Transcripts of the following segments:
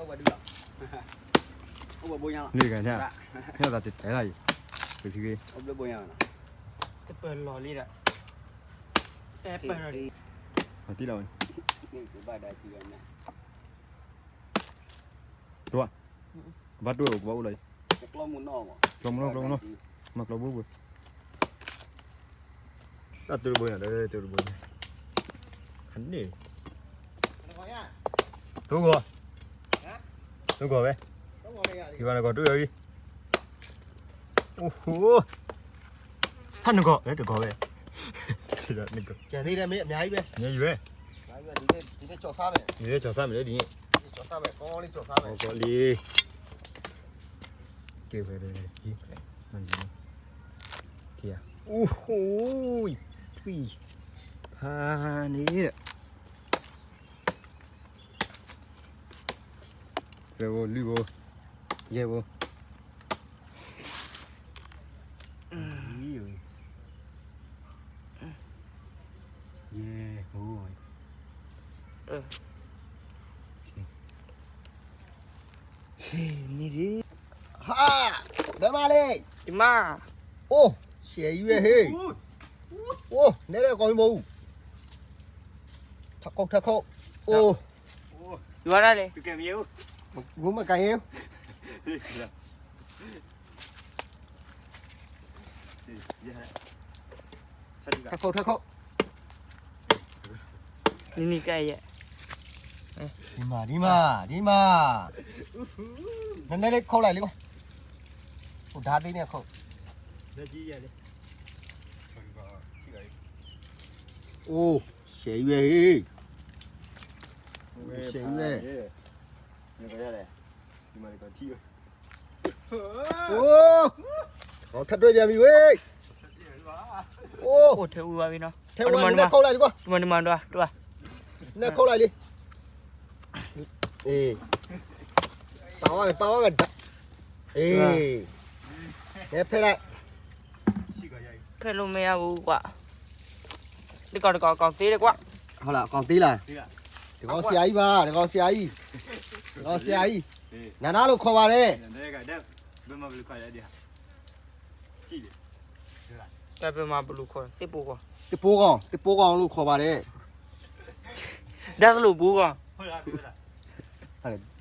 အဝဲဒုလီၤ, အဝဲဘိညါလီၤ, န့ၣ်ကညါ, ဟဲသးတတဲလၢအံၤ, ပဖံဂ့ၤ, အဘျၢဘိညါလီၤ, တပၢၤလီၤလံဒီး, တဲပၢၤလီၤလံ, အတံၢ်လီၤဝဲ, န့ၣ်ကဘၣ်ဒါကံဝဲန့ၣ်, ဒွး, ကဘၣ်ဒွဲၣ်အိၣ်ကဘၣ်အိၣ်လီၤ, ကျီမနီၣ်, ကျီမနီၣ်, ကျီမနီၣ်, မၤကျီဘိဘိ တၢ်တိတဘိညါဒီးတိတဘိညါ, ခန့ၣ်, တိဂီၤ, တိဂီၤဝဲ, ယဘၣ်နဂီၤတိဂီၤအံၤ, အိၣ်ဟိ, ဖးနဂီၤ တဂီၤဝဲ, နဂီၤ, မ့ၢ်အများကြီးပဲ, အများကြီးပဲ, ဒ်လဲၣ်ကၠီၤဆါမ့ၢ်လၢဒ်န့ၣ်, ကီလံ, ကဲဝဲဒ်, အိၣ်ဟိ, ထွံၣ်, ဖးန့ၣ် သၢဘိ လွံၢ်ဘိ ယဲၢ်ဘိ, ယဲၢ်ဘိ, မံၤဒ်, ဟါ, ဒီးမးလံ, အိၣ်, ဆဲးအံၤဝဲဟ့ၣ်, အိၣ်, နဲဒၣ်ကီၢ်မံၤဘိအူ, ထးခိၣ်ထးခိၣ်, အိၣ်, ယူၤဝဲဒၣ်လဲၣ်, မူမကၤယဲ, ထးခိၣ်ထးခိၣ်, နံၤနံၤကဲယဲ, ဒ်မး ဒ်မး ဒ်မး, နနဲၣ်လၢခိၣ်လၢ်လံဘၣ်, အိၣ်ဒါသ့န့ၣ်ခိၣ်, အိၣ် ရှဲဝဲ, ရှဲဝဲ, အိၣ် ထပ်တွေ့ပြန်ပြီဝဲ, အိၣ် ထဲဝဲနနဲၣ်ခိၣ်လၢ်လံကွၢ်, နနဲၣ်ခိၣ်လၢ်လံ, အ့, ပာ်ဝဲ ပာ်ဝဲ, အ့, ဖဲလဲၣ်, ဖဲလိမ့ၢ်အပူၤကွၢ်, တကီၢ်တကီၢ် အကောင်သေးလၢကွၢ်, ဟီလၢအကောင်သေးလၢ, တဂီၤဆရာကြီးပါ, တဂီၤဆရာကြီး, တဂီၤဆရာကြီး, နနားလို့ခေါ်ပါတယ်, တပမၤဘလူးခေါ် သစ်ပိုးကော်, သစ်ပိုးကော်, သစ်ပိုးကော်လို့ခေါ်ပါတယ်, ဒါသလိုပိုးကော်, သ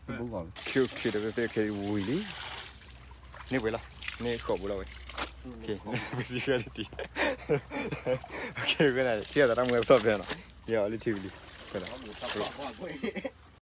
စ်ပိုးကော်, ခဲခဲတဝဲဖဲခဲဝံၤလံ, န့ၢ်ပှဲၤလီၤ, န့ၢ်ဃီၤပူၤလီၤဝဲ, ခဲခဲတံၢ်, ခဲခဲနၤ ထံၣ်အသးတၢ်မူအသီၣ်ဖဲနီၤ, ယအီၤလၢထံဝံၤလံ, ခဲနၤ